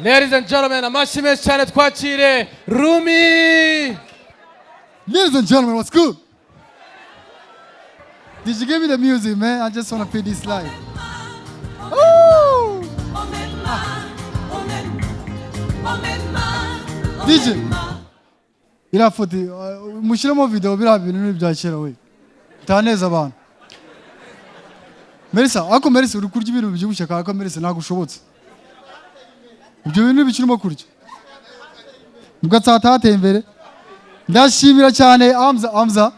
Ladies and gentlemen, amashyi menshi cyane, twakire Rumi. Ladies and gentlemen, what's good? Did you give me the music, man? I just want to feel this life. Ooh! DJ, iriya foto mushyiremo video. Biriya bintu ni ibya kera we, utaneza abantu. Melissa, ariko Melissa, uri kurya ibintu bibyibushye kaka. Melissa, ntabwo ushobotse ibyo bintu bikirimo kurya. Mugatsata hateye imbere. Ndashimira cyane Amza. Amza,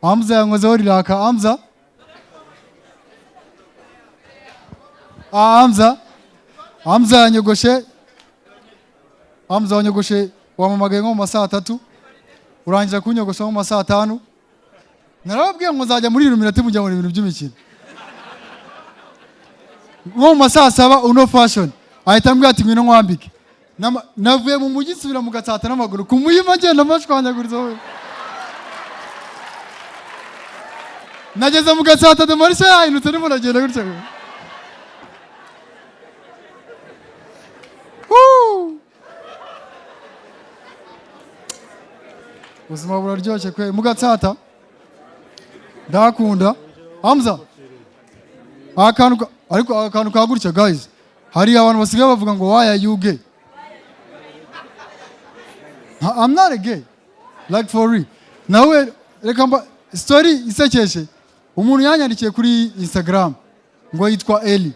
Amza yankozeho riraka. Amza, ah, Amza, Amza yanyogoshe. Amza wanyogoshe, wamamagaye nko mu ma saa 3, urangiza kunyogosha nko mu ma saa 5. Narababwiye ngo nzajya muri Illuminati, mujya mu bintu by'imikino. Nko mu ma saa 7, uno fashion ahita ambwira ati: "Ngwino nkwambike." Navuye mu mujyi nsubira mu Gatsata n'amaguru ku Muhima, ngenda mashwanyaguritse wowe. Nageze mu Gatsata demarche yahindutse, ndimo ndagenda gutya. Woo! Ubuzima buraryoshye kwe. Mu Gatsata ndahakunda. Hamza, akantu ariko akantu ka gutya, guys, hari abantu basigaye bavuga ngo: "Why are you gay?" I'm not a gay, like, for real. Nawe reka mba story isekeje. Umuntu yanyandikiye kuri Instagram ngo yitwa Eli,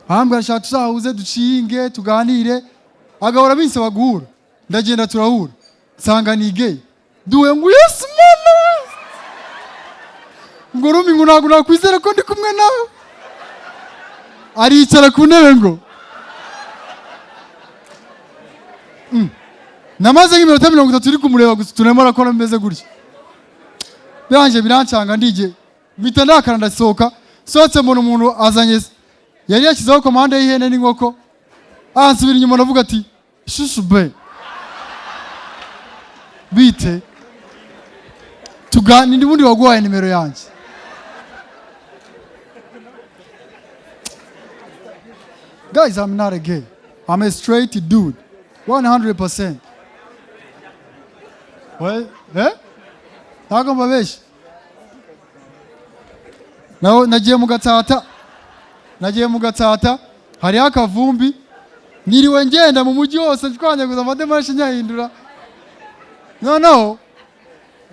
ahambwa arashaka tuzahuze, ducinge, tuganire. Agahora binsaba guhura. Ndagenda turahura, nsanga ni gay. Duhe ngo: "Yes mana," ngo: "Rumi," ngo: "ntabwo nakwizera ko ndi kumwe nawe." Aricara ku ntebe ngo Namaze nk'iminota 30 uri kumureba gusa, turimo arakora bimeze gutya. Birangije birancanga, ndige mpita ndakara, ndasohoka. Sohotse mbona umuntu azanye, yari yashyizeho komande y'ihene n'inkoko. Ansubira inyuma, ndavuga ati: "Shushu be, bite? Tuganira. Ubundi waguhaye nimero yanjye?" Guys, I'm not a gay, I'm a straight dude 100%. Well, eh? Ntabwo mbabeshya. Naho nagiye mu Gatsata, nagiye mu Gatsata hariho akavumbi. Niriwe ngenda mu mujyi wose nshwanyaguza amadémarche, nyahindura. Noneho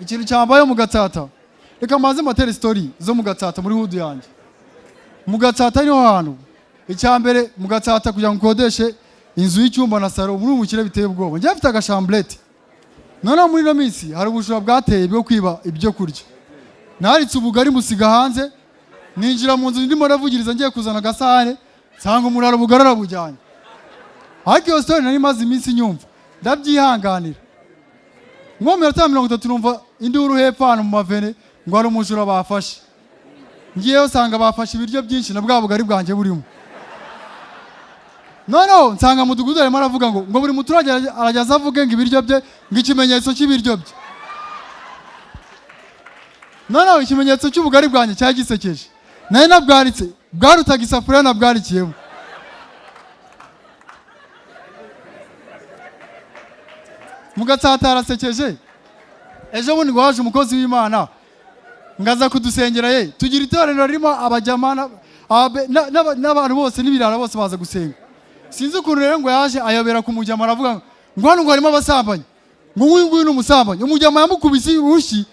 ikintu cyambaye mu Gatsata, reka mbanze mbatere story zo mu Gatsata, muri hood yanjye. Mu Gatsata niho hantu icya mbere. Mu Gatsata, kugira ngo ukodeshe inzu y'icyumba na salo muri umukire biteye ubwoba. Njye mfite agachambrette. Noneho muri ino minsi hari ubujura bwateye bwo kwiba ibyo kurya. Naritse ubugari musiga hanze, ninjira mu nzu ndimo ndavugiriza, ngiye kuzana agasahane, nsanga umuraro ubugari arabujyanye. Ariko iyo story nari maze iminsi nyumva, ndabyihanganira. Nko mu minota 30 numva induru hepfo ahantu mu mavene ngo hari umujura bafashe. Ngiyeyo usanga bafashe ibiryo byinshi, na bwa bugari bwanjye burimo. Noneho nsanga mudugudu arimo aravuga ngo buri muturage arajya aza avuge ngo ibiryo bye, ngo ikimenyetso cy'ibiryo bye. Noneho ikimenyetso cy'ubugari bwanjye cyari gisekeje. Nari nabwaritse, bwarutaga isafuriya nabwarikiyemo. Mu Gatsata harasekeje. Ejo bundi ngo haje umukozi w'Imana ngaza kudusengera ye. Tugira iteraniro ririmo abajyama n'abantu bose n'ibirara bose baza gusenga. Sinzi ukuntu rero ngo yaje ayobera ku mujyama, aravuga ngo hano ngo harimo abasambanyi, ngo nguyu nguyu ni umusambanyi. Umujyama yamukubise urushyi,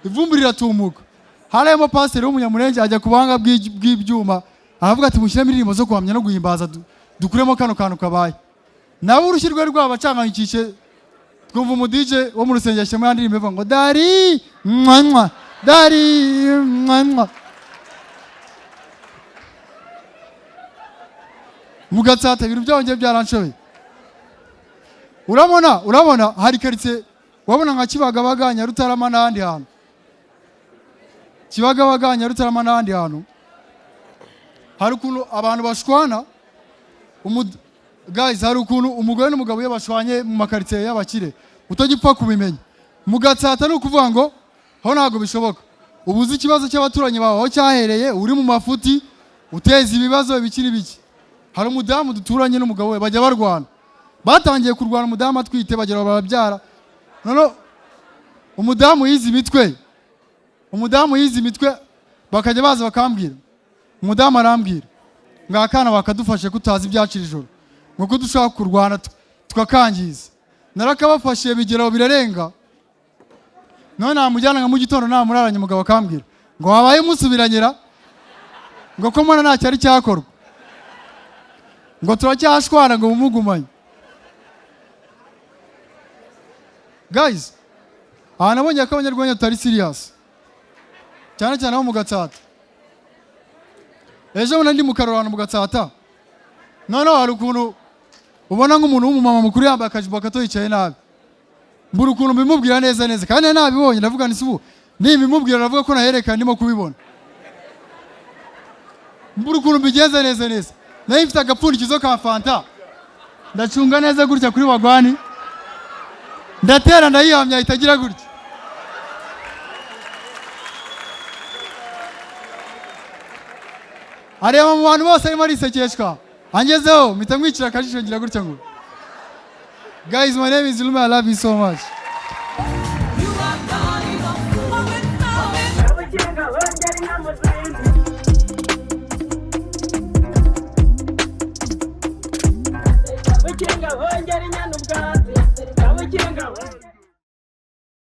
ivumbi riratumuka. Harimo pasiteri w'Umunyamurenge, ajya ku buhanga bw'ibyuma, aravuga ati: "Mushyiremo indirimbo zo guhamya no guhimbaza, dukuremo kano kantu kabaye." Nabo urushyi rwari rwabacanganyikishe. Twumva umuDJ wo mu rusengero ashyiramo ya ndirimbo ivuga ngo: "Dari mwa dari mwa." Mu Gatsata ibintu byongeye byaranshobeye. Urabona hari karitsiye, wabona nka Kibagabaga, Nyarutarama n'ahandi hantu, Kibagabaga, Nyarutarama n'ahandi hantu, hari ukuntu abantu bashwana. Guys, hari ukuntu umugore n'umugabo iyo bashwanye mu makaritsiye y'abakire utajya kubimenya. Mu Gatsata ni ukuvuga ngo ho ntabwo bishoboka. Uba uzi ikibazo cy'abaturanyi bawe aho cyahereye, uri mu mafuti, uteza ibibazo ibiki n'ibiki. Hari umudamu duturanye n'umugabo we bajya barwana. Batangiye kurwana umudamu atwite, bagera barabyara. Noneho umudamu yize imitwe, umudamu yize imitwe, bakajya baza bakambwira. Umudamu arambwira ngo akana bakadufashe kutazi ibyacira ijoro, ngo ko dushaka kurwana tukakangiza. Narakabafashe bigeraho birarenga. None namujyana nka mu gitondo namuraranye, umugabo akambwira ngo wabaye umusubiranyira, ngo ko mbona nta cyari cyakorwa, ngo turacyashwana, ngo mumugumanye. Guys, aha nabonye ko abanyarwenya tutari serious, cyane cyane abo mu Gatsata. Ejo bundi ndi mu karorano mu Gatsata, noneho hari ukuntu ubona nk'umuntu w'umumama mukuru yambaye akajipo gato yicaye nabi, mbura ukuntu mbimubwira neza neza kandi nari nabibonye. Ndavuga nti ubu nimbimubwira aravuga ko naherekana ndimo kubibona. Mbura ukuntu mbigenza neza neza. Nari mfite agapfundikizo ka fanta, ndacunga neza gutya kuri wagwani, ndatera ndayihamya, ahita agira gutya. Areba mu bantu bose arimo arisekeshwa, angezeho mpita mwicira akajisho ngira gutya ngo guys, my name is Lumi, I love you so much. Ubugingo bongera inyamuzinzi. Ubugingo bongera inyana ubwatsi. Ubugingo.